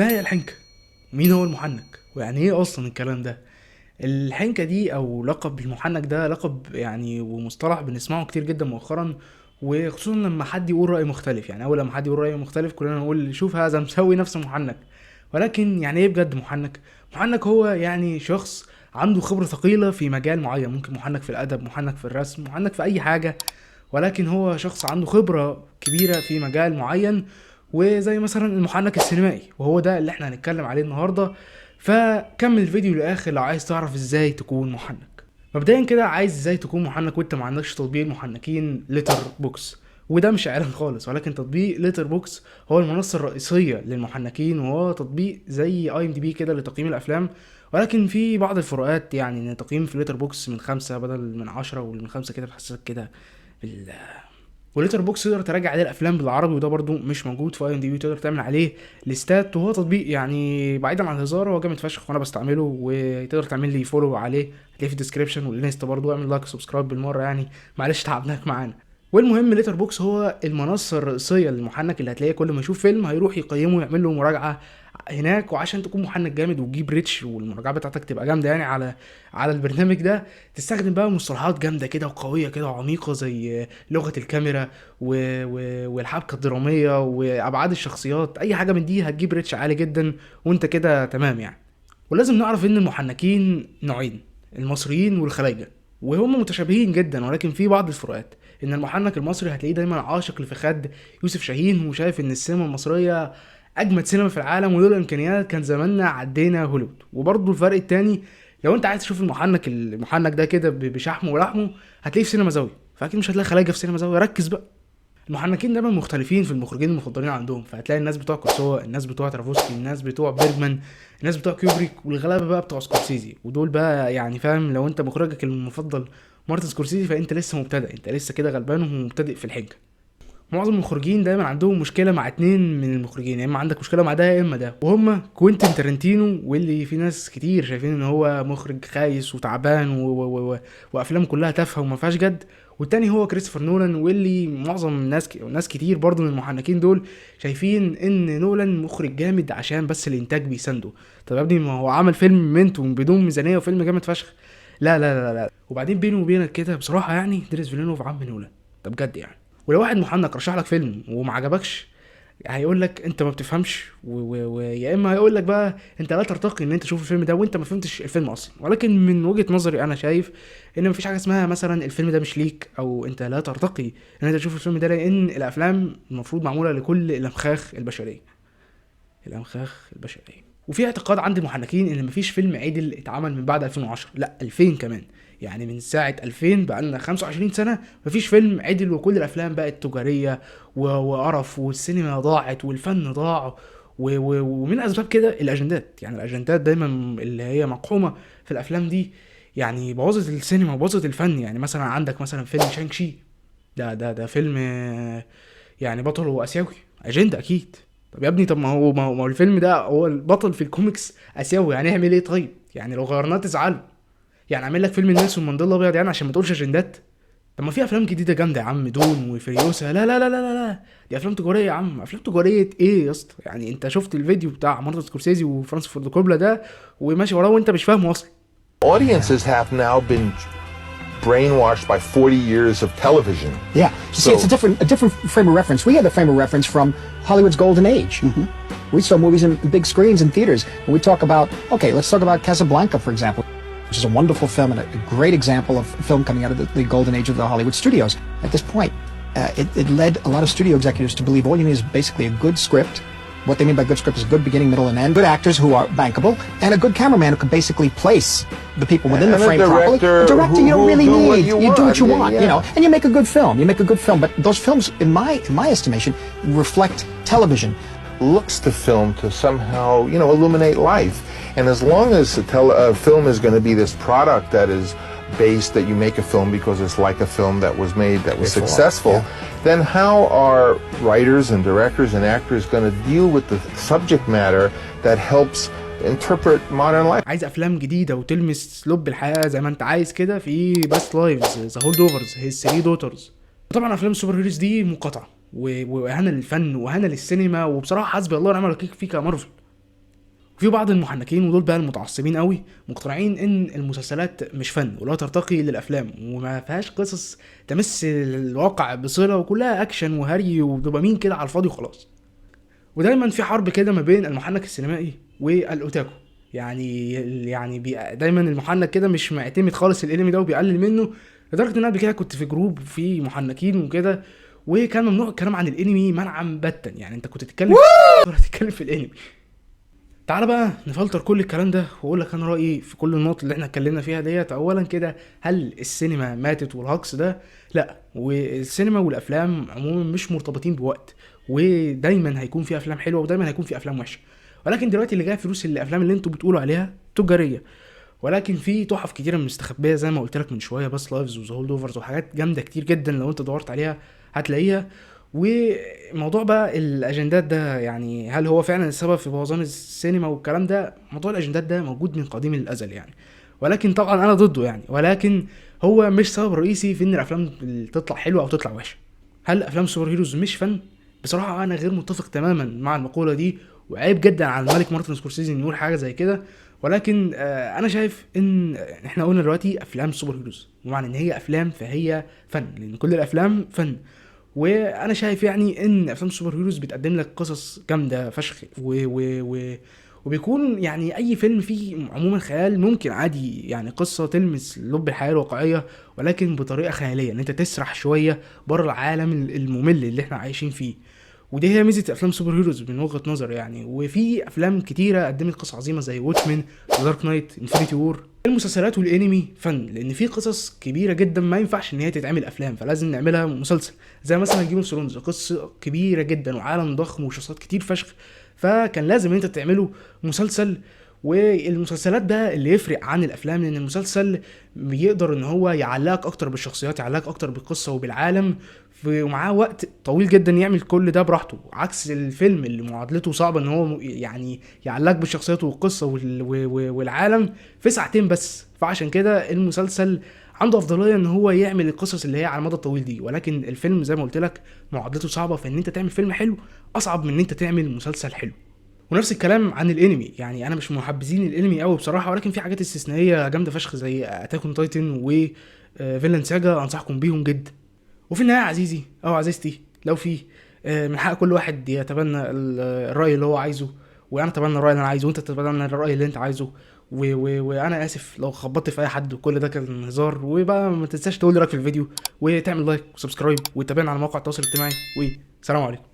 ما هي الحنكة؟ مين هو المحنك؟ ويعني ايه اصلا الكلام ده؟ الحنكة دي او لقب المحنك ده لقب يعني ومصطلح بنسمعه كتير جدا مؤخرا، وخصوصا لما حد يقول رأي مختلف. يعني اول لما حد يقول رأي مختلف كلنا نقول شوف هذا مسوي نفسه محنك. ولكن يعني ايه بجد محنك؟ محنك هو يعني شخص عنده خبرة ثقيلة في مجال معين، ممكن محنك في الأدب، محنك في الرسم، محنك في أي حاجة، ولكن هو شخص عنده خبرة كبيرة في مجال معين، وزي مثلا المحنك السينمائي، وهو ده اللي احنا هنتكلم عليه النهاردة. فكمل الفيديو للآخر لو عايز تعرف ازاي تكون محنك. مبدئيا كده عايز ازاي تكون محنك وانت ما عندكش تطبيق المحنكين Letterboxd، وده مش اعلان خالص، ولكن تطبيق Letterboxd هو المنصة الرئيسية للمحنكين، وهو تطبيق زي IMDb كده لتقييم الافلام، ولكن في بعض الفروقات، يعني ان تقييم في Letterboxd من 5 بدل من 10، واللي من 5 كده بتحسسك كده بال و Letterboxd تقدر تراجع عليه الافلام بالعربي، وده برضو مش موجود في IMDb، تقدر تعمل عليه ليستات. وهو تطبيق يعني بعيدا عن الهزار هو جامد فشخ، وانا بستعمله، وتقدر تعمل لي follow عليه، هتلاقيه في ال description والانستا برضو، اعمل like و subscribe بالمرة، يعني معلش تعبناك معانا. والمهم Letterboxd هو المنصة الرئيسية للمحنك اللي هتلاقيه كل ما يشوف فيلم هيروح يقيمه ويعمل له مراجعه هناك. وعشان تكون محنك جامد وتجيب reach والمراجعه بتاعتك تبقى جامدة يعني على البرنامج ده، تستخدم بقى مصطلحات جامدة كده وقويه كده وعميقه، زي لغة الكاميرا والحبكه الدرامية وابعاد الشخصيات. اي حاجة من دي هتجيب reach عالي جدا وانت كده تمام يعني. ولازم نعرف ان المحنكين نوعين، المصريين والخلايجه، وهم متشابهين جدا ولكن في بعض الفروقات. ان المحنك المصري هتلاقيه دايما عاشق لفخاد يوسف شاهين، وشايف ان السينما المصرية اجمد سينما في العالم، ولولا الامكانيات كان زماننا عدينا هوليوود. وبرضه الفرق التاني، لو انت عايز تشوف المحنك ده كده بشحمه ولحمه هتلاقيه في سينما زاوية، فاكيد مش هتلاقي خلايجه في سينما زاوية. ركز بقى، المحنكين دايما مختلفين في المخرجين المفضلين عندهم، فهتلاقي الناس بتوع كورسوا، الناس بتوع تاركوفسكي، الناس بتوع بيرجمان، الناس بتوع كيوبريك، والغلابه بقى بتوع سكورسيزي. ودول بقى يعني فاهم، لو انت مخرجك المفضل مارتن سكورسيزي فانت لسه مبتدئ، انت لسه كده غلبان ومبتدئ في الحجة. معظم المخرجين دايما عندهم مشكلة مع اتنين من المخرجين، يا اما عندك مشكلة مع ده يا اما ده، وهما كوينتين تارنتينو، واللي في ناس كتير شايفين ان هو مخرج خايس وتعبان وافلامه كلها تافهة وما فيهاش جد، والتاني هو كريستوفر نولان، واللي معظم الناس ناس كتير برضو من المحنكين دول شايفين ان نولان مخرج جامد عشان بس الانتاج بيسنده. طب يا ابني ما هو عمل فيلم Memento بدون ميزانية وفيلم جامد فشخ. لا لا لا لا. وبعدين بيني وبينك كده بصراحة يعني دينيس فيلينوف عم نولان ده بجد يعني. ولو واحد محنك رشح لك فيلم وما عجبكش هيقول لك انت ما بتفهمش، ويا اما هيقول لك بقى انت لا ترتقي ان انت تشوف الفيلم ده وانت ما فهمتش الفيلم اصلا. ولكن من وجهة نظري انا شايف ان مفيش حاجة اسمها مثلا الفيلم ده مش ليك او انت لا ترتقي ان انت تشوف الفيلم ده، لان الافلام المفروض معمولة لكل الامخاخ البشرية. الامخاخ البشرية. وفي اعتقاد عند المحنكين ان مفيش فيلم عدل اتعمل من بعد 2010، لا 2000 كمان، يعني من ساعة 2000 بقالنا 25 سنة مفيش فيلم عدل، وكل الأفلام بقت تجارية وقرف، والسينما ضاعت والفن ضاع، ومن أسباب كده الأجندات. يعني الأجندات دايما اللي هي مقحومة في الأفلام دي يعني بوظت السينما وبوظت الفن. يعني مثلا عندك مثلا فيلم شانغ شي ده فيلم يعني بطلة آسيوي، أجندة أكيد. طب يا ابني، طب ما هو الفيلم ده هو البطل في الكوميكس آسيوي، يعني اعمل ايه طيب؟ يعني لو غيرناه تزعلوا، يعني اعمل لك فيلم نيلسون مانديلا ابيض يعني عشان ما تقولش اجندات؟ طب ما في افلام جديدة جامدة يا عم، Dune وفيريوسا، لا لا لا لا لا لا، دي افلام تجارية يا عم. افلام تجارية ايه يا اسطى؟ يعني انت شفت الفيديو بتاع مارتن سكورسيزي وفرانسيس فورد كوبولا ده وماشي وراه وانت مش فاهمه اصلا. Audiences have now been brainwashed by 40 years of television. Yeah. You see, it's a different frame of reference. We had the frame of reference from Hollywood's golden age. We saw movies in big screens in theaters. When we talk about, okay, let's talk about Casablanca, for example, which is a wonderful film and a great example of film coming out of the golden age of the Hollywood studios. At this point, it led a lot of studio executives to believe all you need is basically a good script. What they mean by good script is good beginning, middle, and end, good actors who are bankable, and a good cameraman who can basically place the people within And the a frame properly. director A director you don't who really do what need. you You do what you want. want, and you make a good film. You make a good film, but those films, in my estimation, reflect television. Looks to film to somehow illuminate life. And as long as the film is going to be this product that is based, that you make a film because it's like a film that was made that was Before, successful, then how are writers and directors and actors going to deal with the subject matter that helps interpret modern life? عايز افلام جديدة وتلمس لب الحياة زي ما انت عايز كده، في Past Lives، The Holdovers، His 3 Daughters. طبعا افلام ال superheroes دي مقاطعه واهانه للفن واهانه للسينما، وبصراحة حسبي الله ونعم الوكيل فيك يا مارفل. وفي بعض المحنكين، ودول بقى المتعصبين قوي، مقتنعين ان المسلسلات مش فن ولا ترتقي للافلام وما فيهاش قصص تمس الواقع بصله، وكلها اكشن وهري ودوبامين كده على الفاضي وخلاص. ودايما في حرب كده ما بين المحنك السينمائي والاوتاكو، يعني دايما المحنك كده مش معتمد خالص الانمي ده وبيقلل منه، لدرجة ان انا قبل كده كنت في group فيه محنكين وكده، وكان ممنوع الكلام عن الانمي منعا باتا، يعني انت كنت تتكلم تتكلم في الانمي. تعال بقى نفلتر كل الكلام ده واقول لك انا رايي في كل النقط اللي احنا اتكلمنا فيها ديت. اولا كده، هل السينما ماتت والهجص ده؟ لا، والسينما والافلام عموما مش مرتبطين بوقت، ودايما هيكون في افلام حلوة ودايما هيكون في افلام وحشة. ولكن دلوقتي اللي جاي فلوس الافلام اللي انتوا بتقولوا عليها تجارية، ولكن في تحف كتيرة مستخبيه زي ما قلت لك من شوية، Past Lives و The Holdovers وحاجات جامدة كتير جدا، لو انت دورت عليها هتلاقيها. وموضوع بقى الاجندات ده، يعني هل هو فعلا السبب في بوظان السينما والكلام ده؟ موضوع الاجندات ده موجود من قديم الازل يعني، ولكن طبعا انا ضده يعني، ولكن هو مش سبب رئيسي في ان الافلام تطلع حلوة او تطلع وحشة. هل افلام super heroes مش فن؟ بصراحة انا غير متفق تماما مع المقولة دي، وعيب جدا على الملك مارتن سكورسيزي انه يقول حاجة زي كده. ولكن انا شايف ان احنا قلنا دلوقتي افلام super heroes، ومعنى ان هي افلام فهي فن، لان كل الافلام فن. وانا شايف يعني ان افلام super heroes بتقدم لك قصص جامدة فشخ، و و و وبيكون يعني اي فيلم فيه عموما خيال ممكن عادي يعني قصة تلمس لب الحياة الواقعية، ولكن بطريقة خيالية، ان انت تسرح شوية بره العالم الممل اللي احنا عايشين فيه. ودي هي ميزة افلام super heroes من وجهه نظري يعني. وفي افلام كتيرة قدمت قصص عظيمة زي Watchmen، Dark Knight، Infinity War. المسلسلات والانمي فن، لان في قصص كبيرة جدا ما ينفعش ان هي تتعمل افلام، فلازم نعملها مسلسل، زي مثلا Game of Thrones، قصة كبيرة جدا وعالم ضخم وشخصيات كتير فشخ، فكان لازم انت تعمله مسلسل. والمسلسلات ده اللي يفرق عن الافلام، لان المسلسل بيقدر ان هو يعلقك اكتر بالشخصيات، يعلقك اكتر بالقصة وبالعالم، ومعاه وقت طويل جدا يعمل كل ده براحته، عكس الفيلم اللي معادلته صعبة ان هو يعني يعلقك بالشخصيات والقصه والعالم في ساعتين بس. فعشان كده المسلسل عنده افضلية ان هو يعمل القصص اللي هي على المدى الطويل دي، ولكن الفيلم زي ما قلت لك معادلته صعبة، فان انت تعمل فيلم حلو اصعب من ان انت تعمل مسلسل حلو. ونفس الكلام عن الانمي، يعني انا مش محبذين الانمي قوي بصراحة، ولكن في حاجات استثنائية جامدة فشخ زي Attack on Titan و Vinland Saga، انصحكم بيهم جدا. وفي النهاية عزيزي او عزيزتي، لو في من حق كل واحد يتبنى الراي اللي هو عايزه، وانا اتبنى الراي اللي انا عايزه، وانت تتبنى الراي اللي انت عايزه، وانا اسف لو خبطت في اي حد، وكل ده كان هزار. وبقى ما تنساش تقول لي رايك في الفيديو، وتعمل like و subscribe، وتتابعنا على مواقع التواصل الاجتماعي، وسلام عليكم.